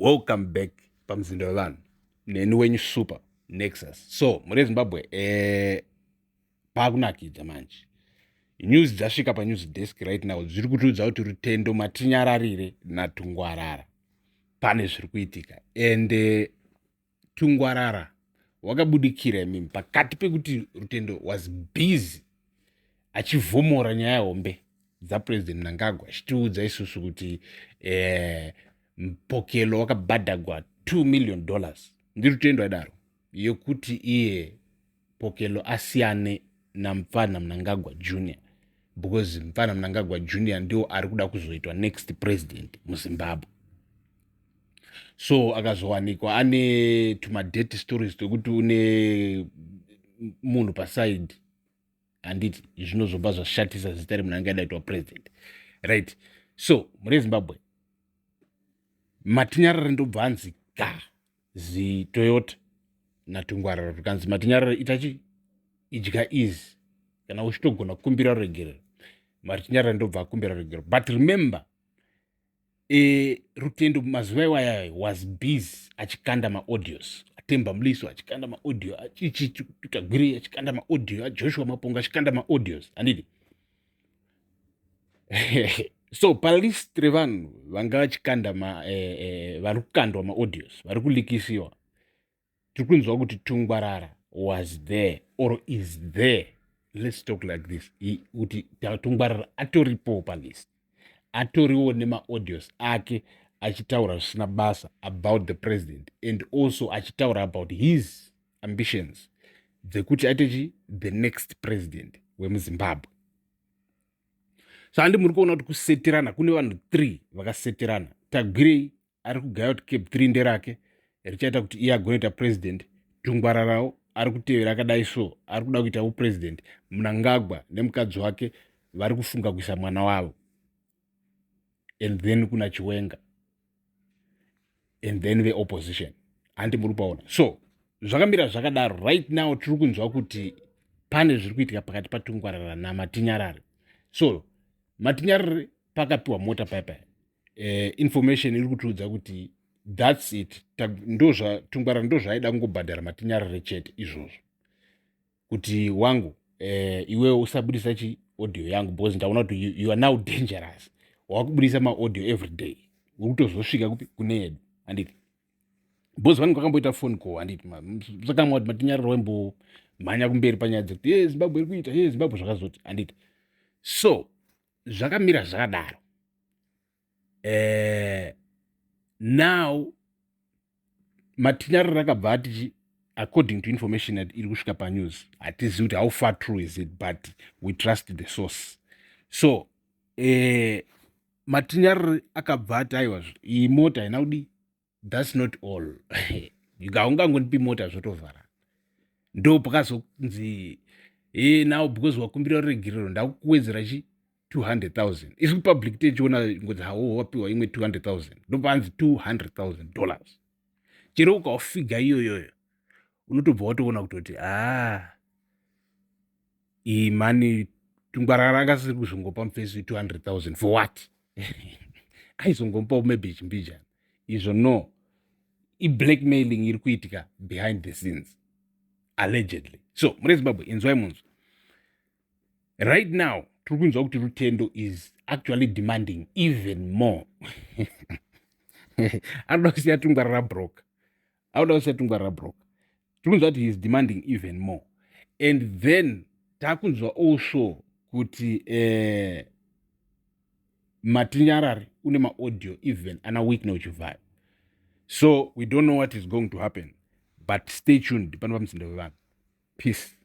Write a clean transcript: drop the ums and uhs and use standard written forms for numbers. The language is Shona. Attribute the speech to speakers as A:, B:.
A: Welcome back pamuzinda wevanhu, neni wenyu Super Nexus. So mhuri yeZimbabwe, pakunakidza manje. News dzasvika panews desk right now dziri kutiudza kuti Rutendo Matinyararire naTungwarara pane zviri kuitika, and Tungwarara wakabudikira imimi pakati pekuti Rutendo was busy achivhomora nyaya hombe dzaPresident Mnangagwa, achitiudza isusu kuti Mpokelo wakabhadhagwa $2 million. NdiRutendo aidaro, yekuti iye Pokelo asiyane namupfana Mnangagwa Junior, because mupfana Mnangagwa Junior ndio ari kuda kuzoitwa next president muZimbabwe. So akazowanikwa ane tumadirty stories twekuti une munhu paside, handiti? Zvinozobva zvashatisa zita remunhu ange adaitwa president, right? So mune Zimbabwe, Matinyarare ndobva anzi ga ziToyota naTungwarara. Tukanzi, "Matinyarare, itachi idya easy kana uchitogona kukumbira ruregerero." Matinyarare ndobva akumbira ruregerero. But remember, Rutendo mazuva iwaya was busy achikanda maaudios aTemba Mliswa, achikanda maaudio achichitagwirei, achikanda maaudio aJoshua Maponga, achikanda maaudios, handiti? So palist revanhu vanga vachikanda vari kukandwa maaudios, vari kulikisiwa, tiri kunzwa kuti Tungwarara was there or is there. Let's talk like this, kuti Tungwarara atoripowo palist, atoriwo nemaaudios ake achitaura zvisina basa about the president and also achitaura about his ambitions dzekuti aite chi the next president wemuZimbabwe. So handi muri kuona kuti kusetirana kune vanhu 3 vakasetirana? Tagwirei ari kugaya kuti CAB 3 nderake, richaita kuti iye agonoita president. Tungwararawo ari kutevera akadai, so ari kuda kuitawo president. Mnangagwa nemukadzi wake vari kufunga kuisa mwana wavo, and then kuna Chiwenga and then veopposition, handi muri kupaona? So zvakamira zvakadaro. Right now tiri kunzwa kuti pane zviri kuitika pakati paTungwarara naMatinyarare. So Matinyarare pakapiwa mota paipai, information iri kutiudza kuti that's it, ndozvaTungwarara ndo zvaaida kungobhadhara Matinyarare chete izvozvo, kuti wangu, iwewe usabudisa chi audio yangu, because ndaona kuti you are now dangerous, wakubudisa maaudio every day, uri kutozosvika kupi kune yedu, handiti? Because vanenge vakamboita phone call, handiti? Sakamwa kuti Matinyarare waimbomhanya kumberi panyaya dzekuti ye Zimbabwe iri kuita, ye Zimbabwe zvakazoti, handiti? So zvakamira zvakadaro. Now Matinyarare akabva ati, according to information iri kusvika panews, hatizivi kuti how far true is it, but we trust the source. So Matinyarare akabva ati, "Aiwa, iyi mota haina kudi, that's not all, haungangondipi mota zvotovhara." Ndo pakazonzi, "E, now because wakumbira ruregerero, ndakuwedzera chi 200 000." Isu public techiona ngodzi, hawo wapiwa imwe 200 000, ndopaanzi $200,000. Chero ukawafiga iyoyoyo, unotobva watoona kutoti, aa, iyi mani Tungwarara rangasiri kuzongopa mufesi 200 000 for what? Aizongomupawo maybe chimbijana izvo. No, iblackmailing iri kuitika behind the scenes, allegedly. So mune Zimbabwe, inzwai munzwa. Right now tiri kunzwa kuti Rutendo is actually demanding even more. Anoda kusiya Tungwarara broke, anoda kusiya Tungwarara broke. Tiri kunzwa kuti he is demanding even more, and then taakunzwa also kuti Matinyarare une maaudio even ana Wicknell Chivayo. So we don't know what is going to happen, but stay tuned pano pamuzinda wevanhu. Peace.